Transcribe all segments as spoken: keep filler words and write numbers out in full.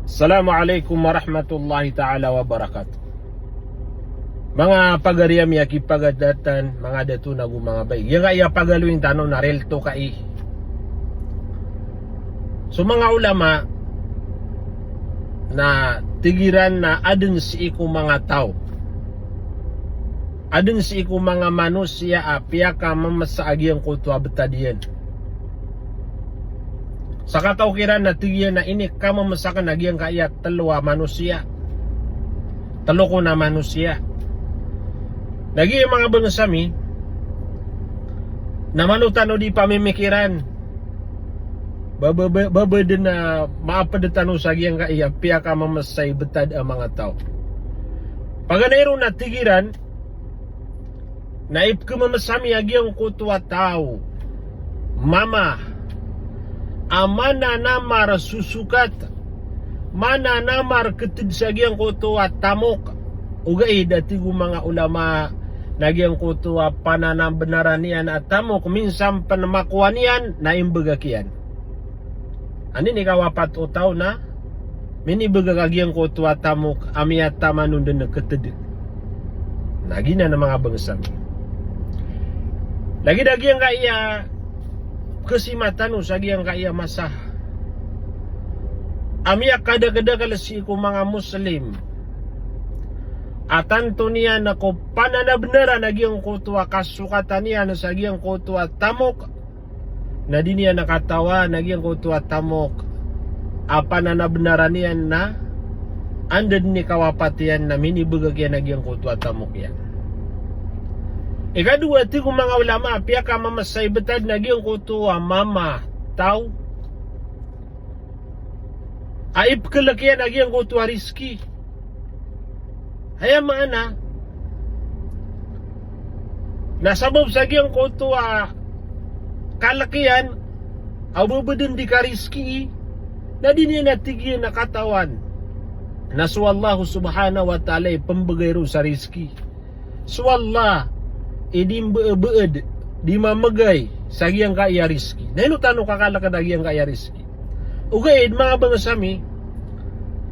Assalamu alaikum warahmatullahi ta'ala wabarakatuh. Manga pagari ami a kipagadatan, manga dato nago manga bai. Giyangkaya pagaloyin tano na reel to kai. So manga ulama na tig iran na adn sii ko manga taw, adn sii ko manga manosiya a piyakamamsa a giyangkoto a btad iyan. Sakataw kiran na tig iyan na inikamamsa akn a giyangkaya tlo a manosiya. Tlo kon a manosiya. Na giya manga bangsa mi, na malo tano di pamimikiran. Ba, ba, ba, ba, ba dn a maapd tano sa giyangkaya piyakamamsa i btad a manga taw. Paganay ron na tig iran, na ipkhamamsa ami a giyangkoto a taw, mama, a mananamar sosokat, mananamar ktd sa giyangkoto a tamok. Ogaid a tig o manga ulama na giyangkoto a pananabnaran iyan a tamok, minsan pn makowa niyan na imbgak iyan. Anda i nikawapat o taw na minibgak a giyangkoto a tamok a miyataman on dn ktd. Na giyanan a manga bangsa mi. Lagid a giyangkaya khasima tano sa giyangkaya masa a miyakadakdakl sii ko manga Muslim a tanto niyan ko pananabnaran a giyangkoto a kasokatan iyan sa giyangkoto a tamok, na di niyan katawan a giyangkoto a tamok a pananabnaran iyan na anda dn i kawapat iyan na minibgak iyan a giyangkoto a tamok iyan. Ikadowa, tig o manga ulama, a piyakamamsa i btad na giyangkoto a mama taw a ipkhalk iyan a giyangkoto a rizki. Aya maana na sabap sa giyangkoto a kalk iyan a ba ba dn di karizkii, na di niyan a tig iyan a katawan na so Allah subhanahu wa ta'ala i pmbgay ron sa rizki. So Allah i di mbabaad, di mamgay sa giyangkaya rizki. Na ino tano kakalkn a giyangkaya rizki? Ogaid manga bangsa mi,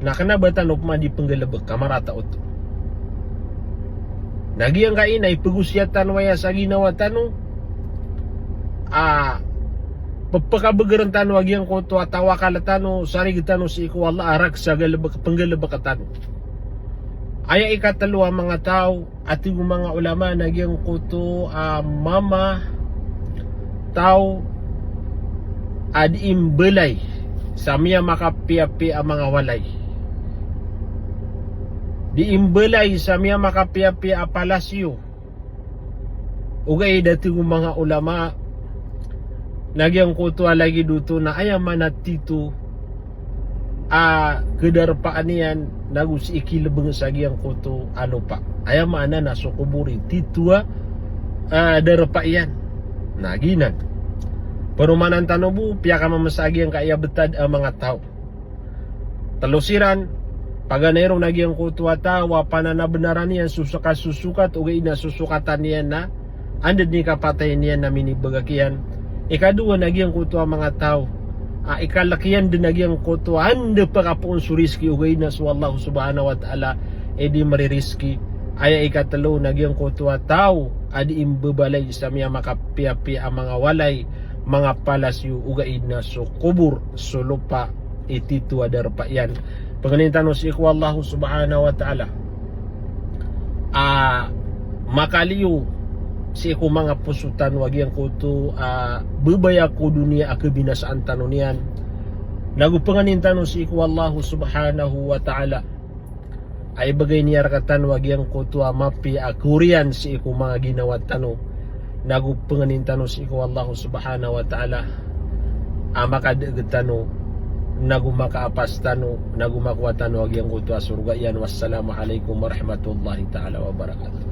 na kna ba tano pman di pnggalbk ka marata oto. Na giyangkai na ipagosiyat tano aya sa ginawa tano a ppkabgrn tano a giyangkoto a tawakal tano, sarig tano sii ko Allah a rakhs a galbk, pnggalbk tano. Aya ikatlo a manga taw, a tig o manga ulama na giyangkoto a mama taw a dii mbalay sa miyamakapiyapiya a manga walay. Dii mbalay sa miyamakapiyapiya a palasyo. Ogaid a tig o manga ulama na giyangkoto a lagid oto na aya maana tito a khadarpaan iyan nago sii kilbng sa giyangkoto a lopa. Aya maana na so kobor i tito a, a darpa iyan. Na giyanan. Paromanan tano bo, piyakamamsa a giyangkaya btad a manga taw. Tlo siran, paganay ron a giyangkoto a taw a pananabnaran iyan so saka sosokat, ogaid na sosokatan iyan na anda dn i kapatay niyan na minibgak iyan. Ikadowa na giyangkoto a manga taw a ikalk iyan dn a giyangkoto a anda pkapoon so rizki, ogaid na so Allah subhanahu wa ta'ala i di mririzki. Aya ikatlo na giyangkoto a taw a dii mbabalay sa miyamakapiyapiya a manga walay, manga palasyo, ogaid na so kobor, so lopa i tito a darpa iyan. Pangnin tano sii ko Allah subhanahu wa ta'ala a makaliyo sii ko manga poso tano a giyangkoto a babaya ko doniya a kabinasaan tano niyan. Nago pangnin tano sii ko Allah subhanahu wa ta'ala a ibgay niyan rktano a giyangkoto a mapiya a koriyan sii ko manga ginawa tano. Nago pangnin tano sii ko Allah subhanahu wa ta'ala a makadg tano, nago makaapas tano, nago makowa tano a giyangkoto a sorga iyan. Wassalamu alaikum warahmatullahi ta'ala wabarakatuh.